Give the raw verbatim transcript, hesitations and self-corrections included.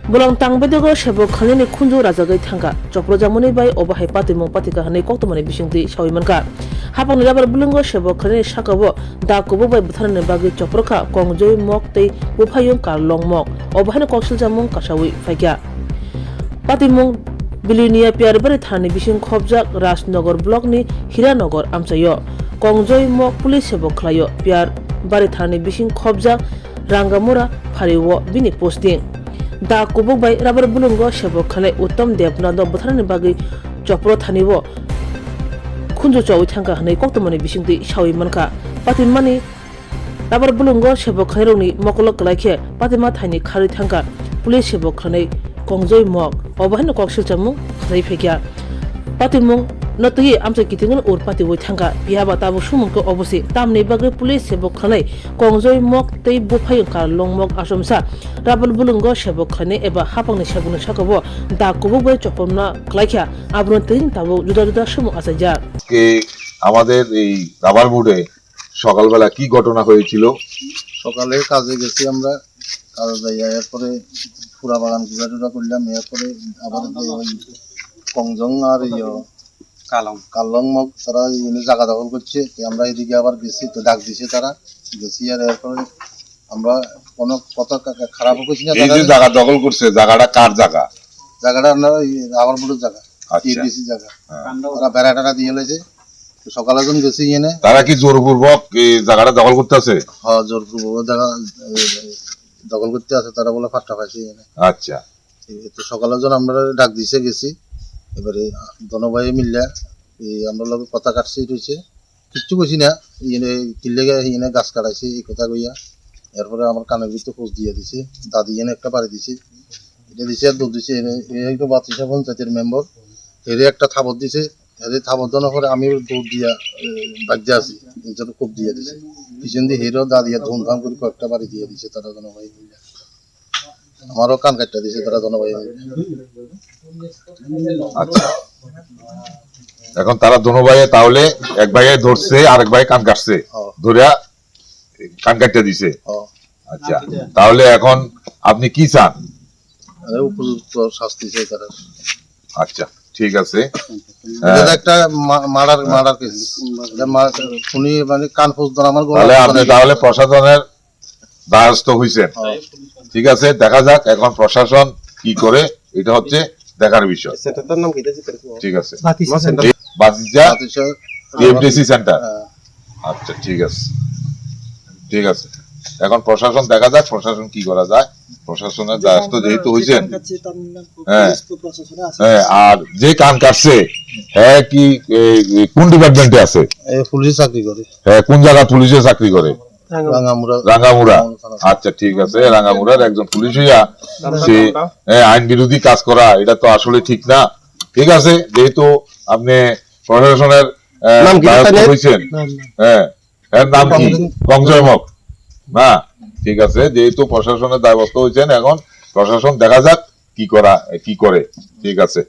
Bolong tang bedego sebok khlainani khunju rajagwi thangkha. Choprojakmani bai obo hai patimung pathikha hwnwi koktwmani bisingtwi sawi mankha. Hapangni rabar bulungo sebok khlainani sakao da kubuk bai butharnani bagwi choprokha Kongjoi Mok tei buphayung Karlong Mok. Obo haino koksilchamung kasawi phaikha. Patimung Bilinia Piyarbari thanani bising khopjak Rajnagar blockni Hiranagar amchaio. Kongjoi Mok police sebok khlaio. Piyarbari thanani bising khopjak Rangamura phario bini posting. Da kubuk bai rabar bulungo sebok khlai Uttam Debnathno butharnani bagwi chopro thanio khunju chowi thangkha hwnwi koktwmani bisingtwi sawi mankha. Patimani rabar bulungo sebok khlairokni mokolo kwlai khe patima thaini kharwi thangkha police sebok khlainai Kongjoi Mok. Obo haino koksilchamung khlai phaikha. Patimung no twi amchai kitingno ur patiwi thangkha. Phiya ba tabuk sumung khe obo se. Tamni bagwi police sebok khlainai Kongjoi Mok tei buphayung Karlong Mok achomsa rabar bulungo sebok khlainai eba hapangni sebokni sakao da kubuk bai chopomna kwlaikha. Abono twi tabuk juda juda sumung achaijak. আজকে আমাদের এই রাবার বোর্ডে সকালবেলা কি ঘটনা হয়েছিল? সকালে কাজে গেছি আমরা, কাজে যাইয়া এরপরে পুরা বাগান ঘুরা টুরা করলাম, এরপরে আবার যে ওই কংজং আর ইয়ে কালং। কালং মগ তারা এনে জায়গা দখল করছে, তো আমরা এদিকে আবার গেছি, তো ডাক দিছে তারা, গেছি আর এরপরে আমরা কোনো কথা কা-, কা-, খারাপও কইছি না এই যে তারা। জায়গা দখল করছে, জায়গাটা কার জায়গা? জায়গাটা আমরা ওই রাবার বোর্ডের জায়গা, আচ্ছা। টিএফডিসি জায়গা। হ্যাঁ। ওরা বেড়া টেড়া দিয়ে লাইছে। তো সকালে যখন গেছি এনে তারা কি জোরপূর্বক এই জায়গাটা দখল করতে আছে? হ্যাঁ, জোরপূর্বক জায়গা, এ, দখল করতে আছে, তারা বলে ফাট্টা পাইছে এনে। আচ্ছা। এই তো সকালে যখন আমরা ডাক দিছে গেছি, এবারে দোনো ভাই মিললে এই আমরা লগে কথা কাটছি রয়েছে, কিচ্ছু কইছি না, এনে কিল্লেগে এনে গাছ কাটাইছে এই কথা কইয়া। এরপরে আমার কানের ভিতরে খোঁজ দিয়ে দিছে, দাদি এনে একটা বাড়ি দিছে, এটা দিছে আর দৌড় দিছে, এনে এ হয়তো বাতিসা পঞ্চায়েতের মেম্বার, এরে একটা থাবর দিছে, এরে থাবর দেওয়ার পরে আমি দৌড় দিয়া, এ, বাগিয়ে আছি, এই জন্য খুব দিয়ে দিছে। পিছন দিয়ে হেরেও দাঁড়িয়ে ধুমধাম করে কয়েকটা বাড়ি দিয়ে দিছে তারা যেন ভাই মিলে। আমারও কান কাটটা দিছে তারা যেন ভাই মিলে। আচ্ছা, এখন তারা দোনো ভাইয়ে তাহলে এক ভাইয়ে ধরছে, আরেক ভাই কান কাটছে, ও। ধরিয়া কান কাটটা দিছে। ও। আচ্ছা, তাহলে এখন আপনি কি চান? আরে উপযুক্ত শাস্তি চাই তারা। আচ্ছা, ঠিক আছে। এটা তো একটা মা-, মার্ডার, মার্ডার কেস। এটা মা-, উনি মানে কান ফুস ধরে আমার গলা তাহলে আপনি ধরে তাহলে প্রশাসনের দ্বারস্থ হইছেন। হ্যাঁ। ঠিক আছে, দেখা যাক এখন প্রশাসন কি করে, এটা হচ্ছে দেখার বিষয়। সেন্টারটার নাম কি? এটা জিজ্ঞেস করো। ঠিক আছে। বাতিসা সেন্টার। এই বাতিসা বাতিসা টিএফডিসি সেন্টার। হ্যাঁ। আচ্ছা, ঠিক আছে, ঠিক আছে। এখন প্রশাসন দেখা যাক, প্রশাসন কি করা যায়। প্রশাসনের দ্বারস্থ যেহেতু হইছেন, হ্যাঁ, হ্যাঁ, আর যে কান কাটছে, হ্যাঁ, কি, এ, এ, কোন ডিপার্টমেন্টে আছে? এ, পুলিশে চাকরি করে। হ্যাঁ, কোন জায়গা পুলিশে চাকরি করে? রাঙ্গামুড়া। রাঙ্গামুড়া। রাঙ্গামুড়া থানা। আচ্ছা, ঠিক আছে, রাঙ্গামুড়ার একজন পুলিশ হইয়া সে, হ্যাঁ, আইন বিরোধী কাজ করা, এটা তো আসলে ঠিক না। ঠিক আছে, যেহেতু আপনি প্রশাসনের, আহ, নাম কি? দ্বারস্থ হয়েছেন, হ্যাঁ, এর নাম কি? কংজয় মগ। না, ঠিক আছে, যেহেতু প্রশাসনের দ্বারস্থ হয়েছেন, এখন প্রশাসন দেখা যাক কি করা, কি করে। ঠিক আছে,